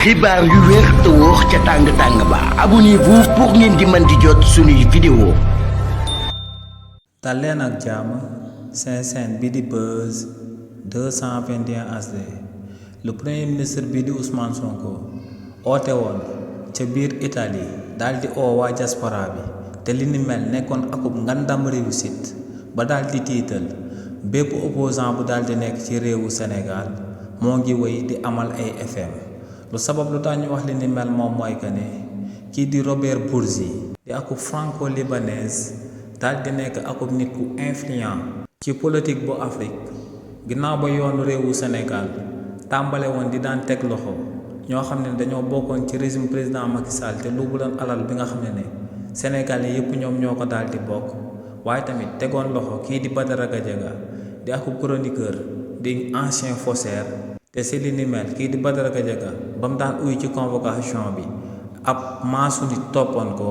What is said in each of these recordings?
xibaar yu wér te wóor ca tàng ba abonnez-vous pour ngeen di mën di jot suñuy vidéo. dal leen ak jàmm seen chaîne bi di Buzz 221 HD. le premier ministre bi di Ousmane Sonko oote woon ca biir Italie daal di oo waa diaspora bi te li ni mel nekkoon akub ngandam réussite ba daal di tiital bépp opposant bu daal di nekk ci réewu Sénégal moo ngi wéy di amal ay FM. lu sabab lu tax ñu wax li ni mel moom mooy que ne kii di Robert Bourgi di akub franco-libanaise daal di nekk akub nit ku influent ci politique bu Afrique ginnaaw ba yoonu réewu Sénégal tàmbale woon di daan teg loxo ñoo xam ne dañoo bokkoon ci régime président Macky Sall te lu bu doon alal bi nga xam ne Sénégalais yépp ñoom ñoo ko daal di bokk waaye tamit tegoon loxo kii di Badara Gadiaga di akub chroniqueur di ancien faussaire. te si li ni mel kii di Badara Gadiaga ba mu daan uyu ci convocation bi ab maasu nit toppoon ko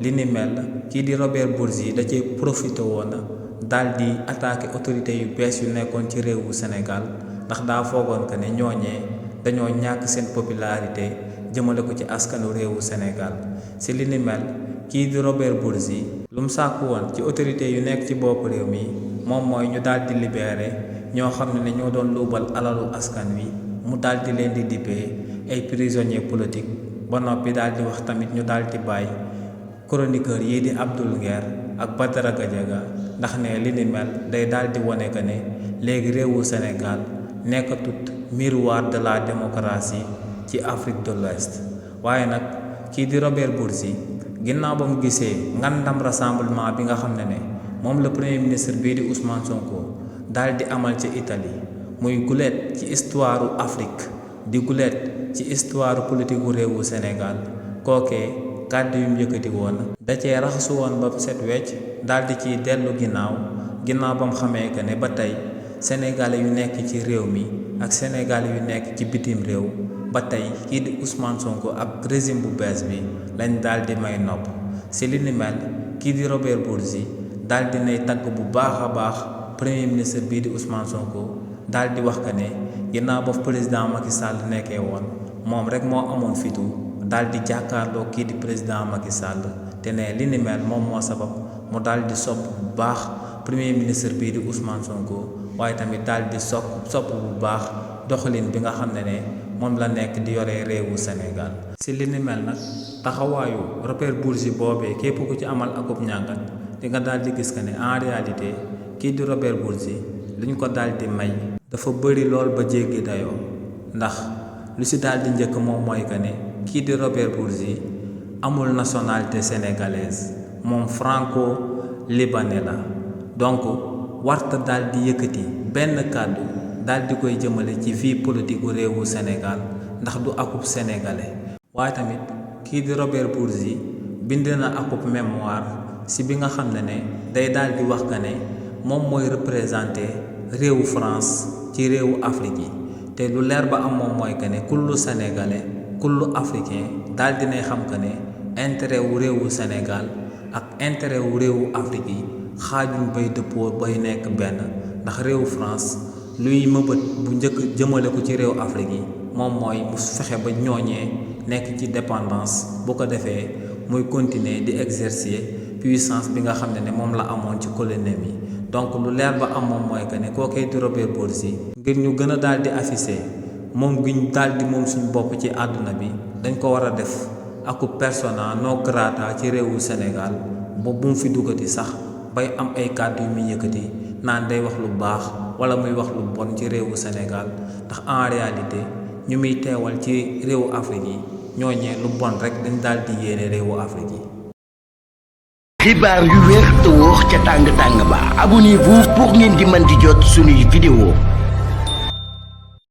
li ni mel kii di Robert Bourgi da cee profité woon daal di attaqué autorité yu bees yu nekkoon ci réewu Sénégal ndax daa foogoon que ne ñooñee dañoo ñàkk seen popularité jëmale ko ci askanu réewu Sénégal si li ni mel kii di Robert Bourgi lu mu sàkku woon ci autorité yu nekk ci bopp réew mi moom mooy ñu daal di libéré ñoo xam ne ñoo doon luubal alalu askan wi mu daal di leen di dippee ay prisonniers politiques ba noppi daal di wax tamit ñu daal di bàyyi chroniqueur yii di Abdoul Nguer ak Badara Gadiaga ndax ne li ni mel day daal di wane que ne léegi réewu Sénégal nekkatut miroir de la démocratie ci Afrique de l'Ouest waaye nag kii di Robert Bourgi ginnaaw ba mu gisee ngandam rassemblement bi nga xam ne moom le premier ministre bii di Ousmane Sonko daal di amal ci Italie muy guléet ci histoire Afrique di guléet ci histoire politique gu réewu Sénégal kookee kàddu yu mu yëkkati woon da cee raxasu woon ba set wecc daal di ciy dellu ginnaaw ba mu xamee que ne ba tey sénégalais yu nekk ci réew mi ak sénégalais yu nekk ci bitim réew ba tey kii di Ousmane Sonko ak régime bu bees bi lañ daal di may nopp si li ni mel kii di Robert Bourgi daal di nay tagg bu baax a baax premier ministre bii di Ousmane Sonko daal di wax que ne ginnaaw ba président Macky Sall nekkee woon moom rek moo amoon fitu daal di jàkkaarloo kii di président Macky Sall te ne li ni mel moom moo sabab mu daal di sopp bu baax premier ministre bii di Ousmane Sonko waaye tamit daal di sopp bu baax doxalin bi nga xam ne moom la nekk di yore réewu Sénégal. si li ni mel nag taxawaayu Robert Bourgi boobee képp ku ci amal akub ñàngat di nga daal di gis que ne en réalité kii di Robert Bourgi li ñu ko daal di may dafa bëri lool ba jéggi dayoo ndax lu si daal di njëkk moom mooy que ne kii di Robert Bourgi amul nationalité sénégalaise moom franco-libanais la donc warta daal di yëkkati benn kàddu daal di koy jëmale ci vie politique gu réewu Sénégal ndax du akub sénégalais waaye tamit kii di Robert Bourgi bind na akub mémoire si bi nga xam ne day daal di wax que ne moom mooy représenté réewu France ci réewu Afrique yi te lu leer ba am moom mooy que ne kullu sénégalais kullu africain daal dinay xam que ne intérêt wu réewu Sénégal ak intérêt wu réewu Afrique yi xaajuñ bay dëppoo bay nekk benn ndax réewu France luy mëbët bu njëkk jëmale ko ci réewu Afrique yi moom mooy mu fexe ba ñooñee nekk ci dépendance bu ko defee muy continuer di exercer puissance bi nga xam ne moom la amoon ci colonie bi donc lu leer ba am moom mooy que ne kookee di Robert Bourgi ngir ñu gën a daal di afficher moom gi ñu daal di moom suñu bopp ci àdduna bi dañ ko war a def aku persona non grata ci réewu Sénégal boobu bu mu fi duggati sax bay am ay kàddu yu muy yëkkati naan day wax lu baax wala muy wax lu bon ci réewu Sénégal ndax en réalité ñu muy teewal ci réewu Afrique yi ñooñee lu bon rek dañ daal di yéene réewu Afrique yi. xibaar yu wér te wóor ca tàng ba abonnez-vous pour ngeen di mën di jot suñuy vidéo.